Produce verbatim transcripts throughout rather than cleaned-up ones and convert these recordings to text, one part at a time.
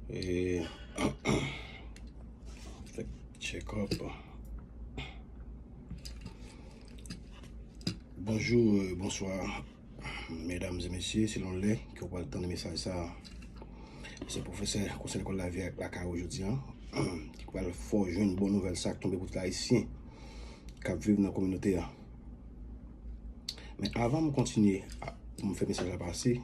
E, fè check up. Bonjou, e, bonswa, medam e mesye, selon lè ke w pral tande mesaj sa a. Se pwofesè konsèy lekòl lavi a lakay ou jodi a, ki pral fè w jwenn bon nouvèl sa k tonbe pou tout Ayisyen k ap viv nan kominote a. Men avan m kontinye a, pou m fè mesaj la pase,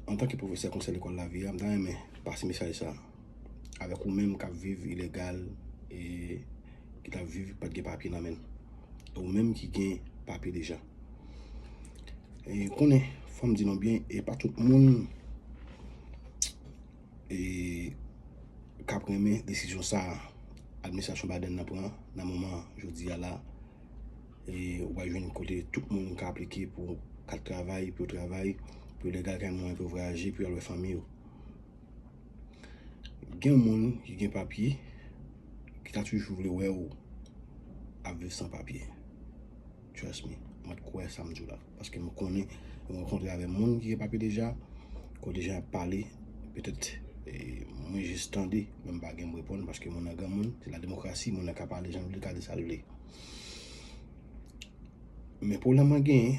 antanke pwofesè konsèy lekòl lavi a, m ta renmen pase mesaj sa avèk ou menm k ap viv ilegal e ki t ap viv pa t gen papye nan men l. E ou menm ki gen papye deja. E konnen, fò m di nou byen, e pa tout moun e k ap renmen desizyon sa a administrasyon Biden nan pran nan moman jodi a la. E ou pral jwenn kote tout moun ka aplike pou yo ka travay, pou yo travay, pou yo legal kay mwen, pou yo vwayaje, pou yo al wè fanmi yo. Gen moun ki gen papye, ki ta toujou vle wè w ap viv san papye. Trust me, mwen t kwè sa m di w la. Paske m konnen, mwen rankontre avè moun ki gen papye deja, ke w deja ap pale, petèt, e, mwen jis tande, men m pa gen m reponn, paske moun nan granmoun, se la demokrasi, moun nan ka pale jan l vle, ka di sa l vle. Men pwoblèm mwen genyen,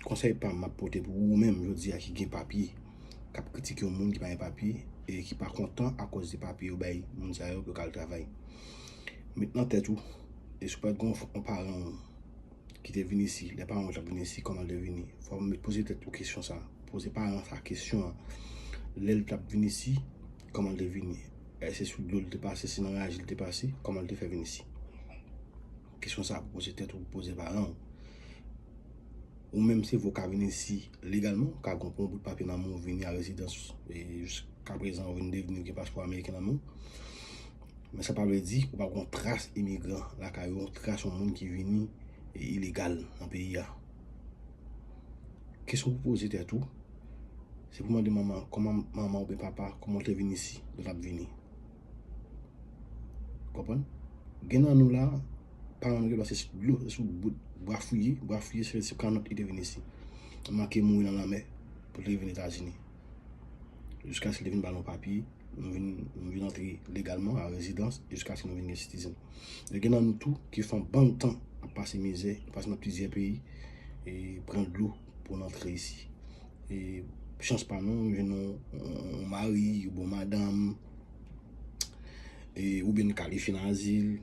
konsèy pa m m ap pote pou ou menm jodi a ki gen papye, k ap kritike yon moun ki pa gen papye, e ki pa kontan akoz de papye yo bay moun sa yo pou yo ka al travay. Met nan tèt ou, e si w pa t gen yon paran w ki te vin isi, lè paran w t ap vin isi, kòman l te vini? Fò w met poze tèt ou kesyon sa. Poze paran sa kesyon an. Lè l t ap vin isi, kòman l te vini? Èske se sou dlo l te pase, se nan raje l te pase, kòman l te fè vin isi? Kesyon sa pou poze tèt ou, pou poze paran w. Ou menm se vre w ka vin isi legalman, w ka gen yon bout papye nan men w, vini a rezidans, e jiskaprezan ou vin devni, ou gen paspò ameriken nan men w. Men sa pa vle di ou pa gen yon tras imigran lakay ou, yon tras yon moun ki vini e ilegal nan peyi a. Kesyon pou poze tèt ou, se pou mande manman, kòman manman oubyen papa, kòman w te vin isi, lè w t ap vini. Konprann? Gen nan nou la, paran nou gen dwa se sou dlo, se sou bout bwa fouye, bwa fouye se, se kannòt li te vin isi. Manke mouri nan lanmè pou l te vin Etazini. Jiskaske l te vin ba nou papye, nou vin, nou vin antre legalman a rezidans, jiskaske nou vin gen citizen. E gen nan nou tou ki fè yon bann tan ap pase mizè, pase nan plizyè peyi, e pran dlo pou n antre isi. E chans pa nou, nou jwenn yon, yon, yon mari, yon bon madanm, e, oubyen n kalifye nan azil.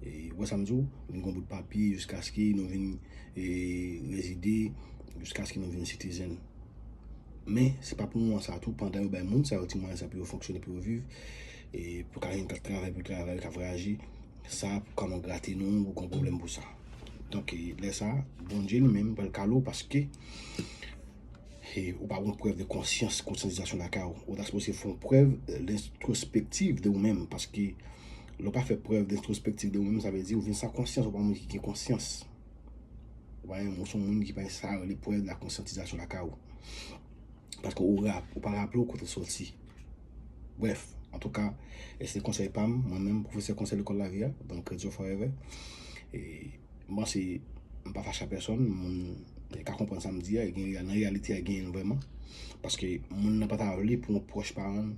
E, ou wè sa m di w? Nou gen yon bout papye jiskaske nou vin, e, rezide, jiskaske nou vin citizen. Men, se pa pou moman sa tou, pandan yo bay moun sa yo ti mwayen sa pou yo fonksyone, pou yo viv, e, pou ka jwenn kat travay, pou travay, ka vwayaje, sa pou kòman grate nou, ou gen pwoblèm pou sa. Donk, e, lè sa, Bondye li menm pral kale w paske e, ou pa gen prèv de konsyans, konsyantizasyon lakay ou. Ou ta sipoze fè yon prèv, e, lentrospektiv de ou menm, paske lè w pa fè prèv lentrospektiv de ou menm, sa vle di ou vin san konsyans, ou pa yon moun ki gen konsyans. Ou pa yon, ou se yon moun ki pa gen sa yo rele prèv de la konsyantizasyon lakay ou. Paske ou rap-, ou pa raple w kote w soti. Brèf, antouka, e se konsèy pa m, mwen menm, pwofesè konsèy lekòl lavi a, donk Kretyon Forever. E, M panse m pa fache a pèsonn, moun ka konprann sa m di a, e gen, nan reyalite a, genyen l vrèman. Paske moun nan pa ta vle pou yon pwòch paran l,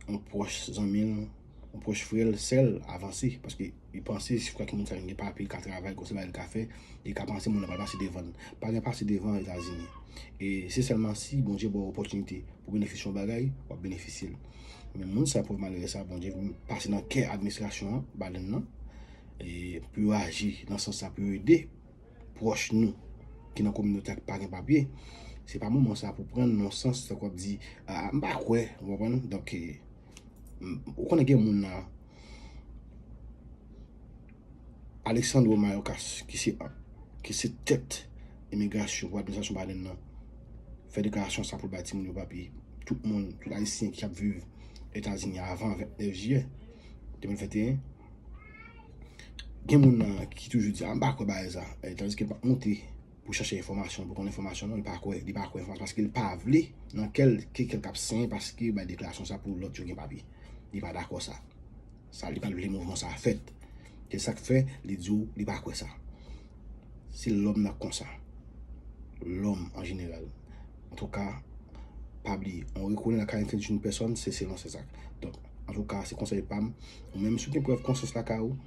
yon pwòch zanmi l, yon pwòch frè l, sè l avanse. Paske li panse si fwa ki moun sa yo gen papye, ka travay, gon se bagay li ka fè, li ka panse moun nan pral pase devan l. Pa gen pase devan Etazini. E se sèlman si Bondye ba w opòtinite pou benefisye yon bagay, w ap benefisye l. Men moun sa yo, pòv malere sa, Bondye vin pase nan kè administrasyon an, Biden nan, e pou yo aji nan sans sa, pou yo ede pwòch nou ki nan kominote a ki pa gen papye, se pa moman sa pou pran nan sans sa w ap di, a, m pa kwè, ou konprann? Donk, e, m, ou konnen gen moun la, Alexandro Mayorkas, ki se, ki se tèt imigrasyon pou administrasyon Biden nan, fè deklarasyon sa pou l bay timoun yo papye. Tout moun, tout Ayisyen ki ap viv Etazini avan vennèf jiyè de mil venteyen, gen moun nan ki toujou di, a, m pa kwè bagay sa. E, tandiske l pa t monte pou chache enfòmasyon, pou konn enfòmasyon, non, li pa kwè, li pa kwè enfòmasyon, paske li pa vle, nan kè l, ke kè l k ap senyen, paske bay deklarasyon sa pou lòt yo gen papye. Li pa dakò sa. Sa, li pa t vle mouvman sa fèt. Se sa k fè, li di w, li pa kwè sa. Se lòm nan konsa. Lòm an jeneral. Antouka, pa bliye, on reconnaît la qualité d'une personne, c'est selon ses actes. Donk, antouka, se konsèy pa m. Ou menm, si w gen prèv konsyans lakay ou,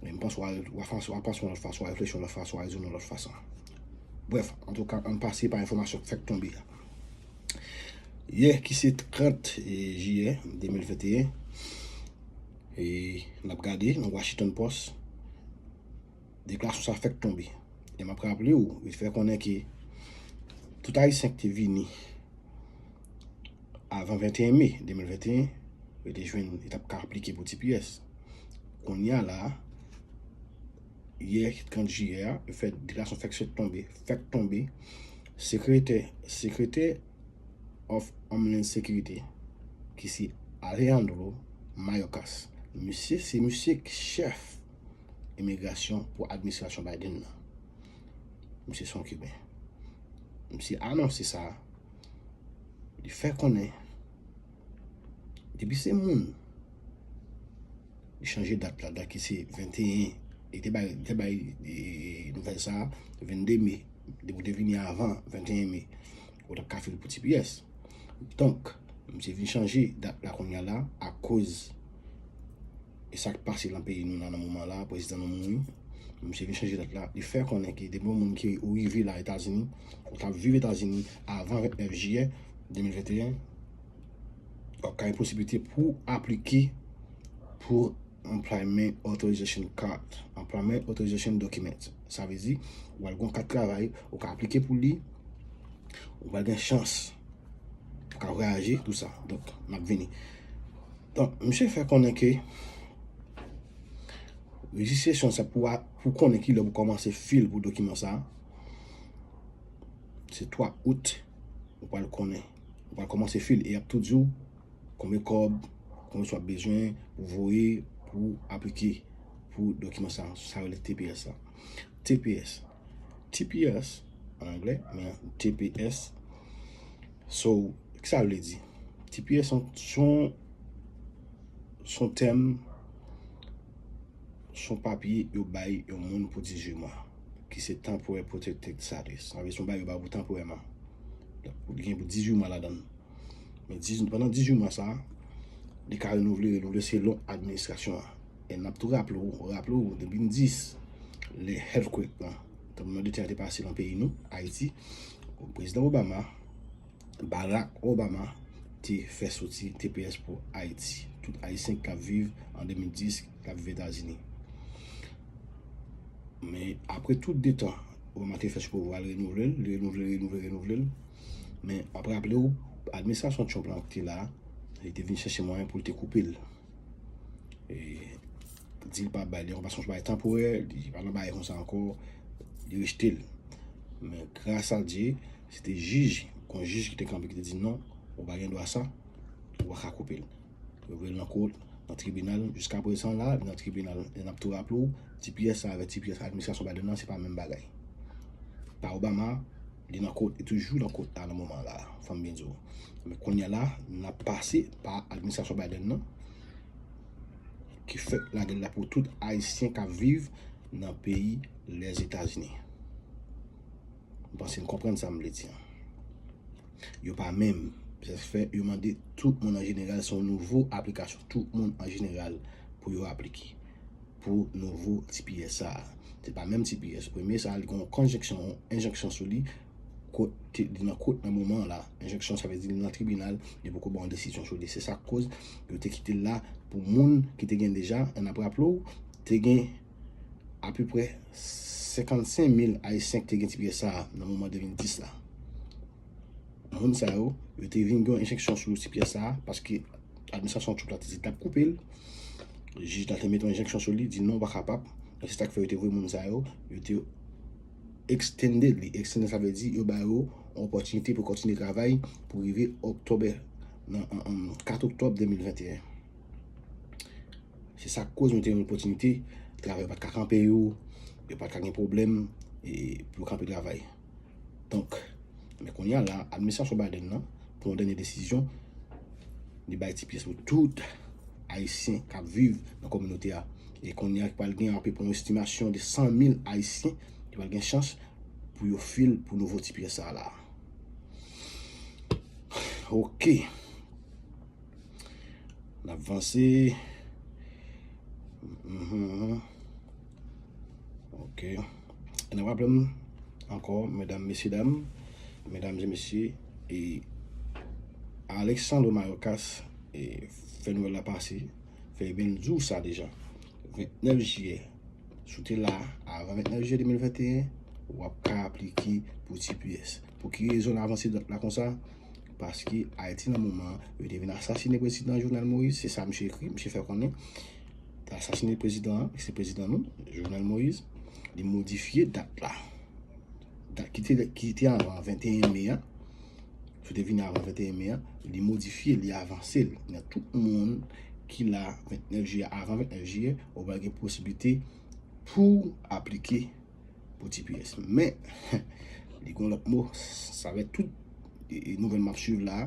men m panse w a, w a fè, w a panse yon lòt fason, w a reflechi yon lòt fason, w a rezone yon lòt fason. Brèf, antouka, ann pase pa enfòmasyon k fèk tonbe a. Yè, ki se trant jiyè de mil venteyen, e n ap gade nan Washington Post, deklarasyon sa fèk tonbe. E m ap raple w, li fè konnen ke tout Ayisyen ki te vini avan venteyen me de mil venteyen, yo te jwenn, yo t ap ka aplike pou T P S. Kounye a la, yè, trant jiyè a, yo fè deklarasyon fèk sot tonbe, fèk tonbe, sekretè, sekretè of Homeland Security, ki se Alejandro Mayorkas. Misye, se misye ki chèf imigrasyon pou administrasyon Biden nan. Misye se yon Kiben. Misye anonse sa, li fè konnen, depi se moun, li chanje dat la, dat ki se venteyen, li te bay, li te bay, e, nouvèl sa, vennde me, depi w te vini avan venteyen me, ou t ap ka file pou T P S. Donk, misye vin chanje dat la kounye a la, akoz e sa k pase nan peyi nou la nan moman la, prezidan nou mouri. Misye vin chanje dat la. Li fè konnen ke depi yon moun ki ou rive la Etazini, ou t ap viv Etazini avan vennèf jiyè de mil venteyen, w ap ka gen posiblite pou aplike pou Employment Authorization Card, Employment Authorization Document. Sa vle di, ou al gen yon kat travay, ou ka aplike pou li, ou pral gen chans pou ka vwayaje, tou sa. Donk, n ap vini. Donk, misye fè konnen ke rejistrasyon sa pou a, pou konnen ki lè pou kòmanse fil pou dokiman sa, se twa out, ou pral konnen. Ou pral kòmanse fil e y ap tou di w konbyen kòb, konbyen w ap bezwen pou voye, pou aplike pou dokiman sa, sa rele T P S la. T P S. T P S, an anglè, men T P S. So, ki sa vle di? T P S se yon, se yon, se yon tèm, se yon papye yo bay yon moun pou dizuit mwa, ki se temporary protected status. Sa vle di se yon bagay yo bay pou tanporèman. Donk, pou li gen pou dizuit mwa ladan l. Men dizuit, pandan dizuit mwa sa a, li ka renouvle, renouvle selon administrasyon an. E n ap tou raple w, raple w, de mil dis, lè earthquake lan, tranblemanntè a te pase nan peyi nou, Ayiti, prezidan Obama, Barack Obama, te fè soti T P S pou Ayiti. Tout Ayisyen k ap viv an de mil dis, k ap viv Etazini. Men apre tout de tan Obama te fè sou pouvwa, l renouvle l, li renouvle l, renouvle l, renouvle l. Men w ap raple w, administrasyon Trump la ki te la, li te vin chèche mwayen pou l te koupe l. E, di l pa bay li ankò, paske se yon bagay tanporè, li pa nan bagay konsa ankò, li rejte l. Men gras a Dye, se te jij, gon jij ki te kanpe, ki te di non, ou pa gen dwa sa, ou pa ka koupe l. Yo voye l nan kot, nan tribinal, jiska prezan la, li nan tribinal. E n ap tou raple w, T P S la avèk T P S administrasyon Biden nan, se pa menm bagay. Pa Obama, li nan kot, li toujou nan kot la nan moman la, fò m byen di w. Men kounye a la, n ap pase pa administrasyon Biden nan, ki fèk lage l la pou tout Ayisyen k ap viv nan peyi Lèzetazini. M panse n konprann sa m vle di an. Yo pa menm. Se fè yo mande tout moun an jeneral, se yon nouvo aplikasyon, tout moun an jeneral pou yo aplike pou nouvo T P S sa a. Se pa menm T P S. Premye sa a, li gen yon konjeksyon, yon enjeksyon sou li, kot, li nan kot nan moman an la. Enjeksyon, sa vle di li nan tribinal, li poko ba yon desizyon sou li. Se sa k koz yo te kite l la pou moun ki te gen deja, n ap raple w, te gen apeprè senkannsenk mil Ayisyen ki te gen T P S sa a nan moman de mil dis la. Moun sa yo, yo te vin gen yon enjeksyon sou T P S sa a, paske administrasyon Trump la te di l t ap koupe l. Jij la te mete yon enjeksyon sou li, di non, ou pa kapab. E se sa k fè yo te voye moun sa yo, yo te extended li. Extended, sa vle di yo ba yo yon opòtinite pou kontinye travay pou rive oktòb, nan, an, an, kat oktòb de mil venteyen. Se sa k koz nou te gen opòtinite, travay yo pa t ka kanpe yo, yo pa t ka gen pwoblèm, e, pou yo kanpe travay. Donk, men kounye a la, administrasyon Biden nan pran yon dènye desizyon, li bay T P S pou tout Ayisyen k ap viv nan kominote a. E kounye a, pral gen apeprè yon estimasyon de san mil Ayisyen ki pral gen chans pou yo fil pou nouvo T P S sa a la. Ok. N ap vanse. Mhm. Ok. E n ap raple m ankò, medam, mesye, dam, medam e mesye, e Alexandro Mayorkas, e fè nouvèl la pase, fè byen di w sa deja. Ventnèf jiyè, si w te la avan ventnèf jiyè de mil venteyen, w ap ka aplike pou T P S. Pou ki rezon n avanse dat la konsa? Paske Ayiti nan moman an, yo te vin asasine prezidan Jovenel Moïse, se sa misye ekri, misye fè konnen. Te asasine prezidan an, se prezidan nou, Jovenel Moïse, li modifye dat la. Dat ki te, ki te avan venteyen me a, si w te vini avan venteyen me a, li modifye, li avanse l. Nan tout moun ki la ventnèf jiyè, avan ventnèf jiyè, ou pral gen posiblite pou aplike pou T P S. Men, li gen yon lòt mo, sa vè tout e, e nouvèl m ap swiv la,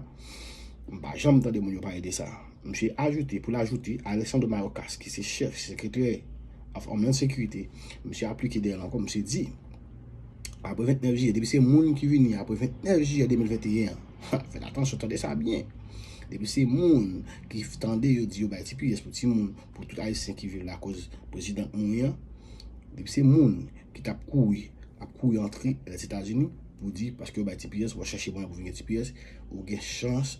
m pa janm tande moun yo pale de sa. Misye ajoute, pou l ajoute, Alexandre Mayorkas, ki se chèf, sekretè of Homeland Security, misye aplike dèyè l ankò, misye di, apre ventnèf jiyè, depi se moun ki vini apre ventnèf jiyè de mil venteyen an, fèt atansyon, tande sa byen. Depi se moun ki tande yo di yo bay T P S pou timoun, pou tout Ayisyen ki viv la akoz prezidan k mouri an, depi se moun ki t ap kouri, ap kouri antre Lèzetazini pou di, paske yo bay T P S, w ap chache mwayen pou vin gen T P S, ou gen chans,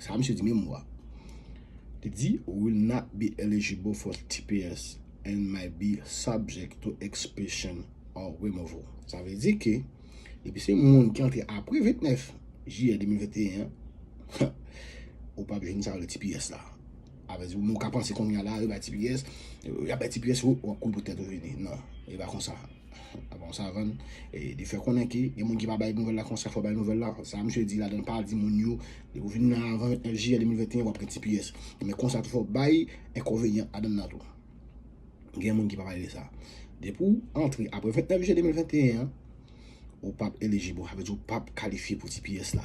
sa misye di menm mo a. Li di, will not be eligible for T P S and might be subject to expulsion or removal. Sa vle di ke, depi se moun ki antre apre ventnèf jiyè de mil venteyen an, ou p ap jwenn sa yo rele T P S la. Sa vle di, moun ka panse kounye a la, yo bay T P S, yo ap bay T P S, ou, w ap kouri pou tèt ou vini. Non, e pa konsa. Avan sa, avan, e, li fè konnen ke gen moun ki pa bay nouvèl la konsa, fò bay nouvèl la. Sa misye di ladan l pa di moun yo, depi w vin nan avan ventnèf jiyè de mil venteyen, w ap pran T P S. Men konsa tou fò bay enkonvenyan adan nan tou. Gen moun ki pa pale de sa. Depi w antre apre ventnèf jiyè de mil venteyen an, ou p ap elijib, sa vle di ou p ap kalifye pou T P S la.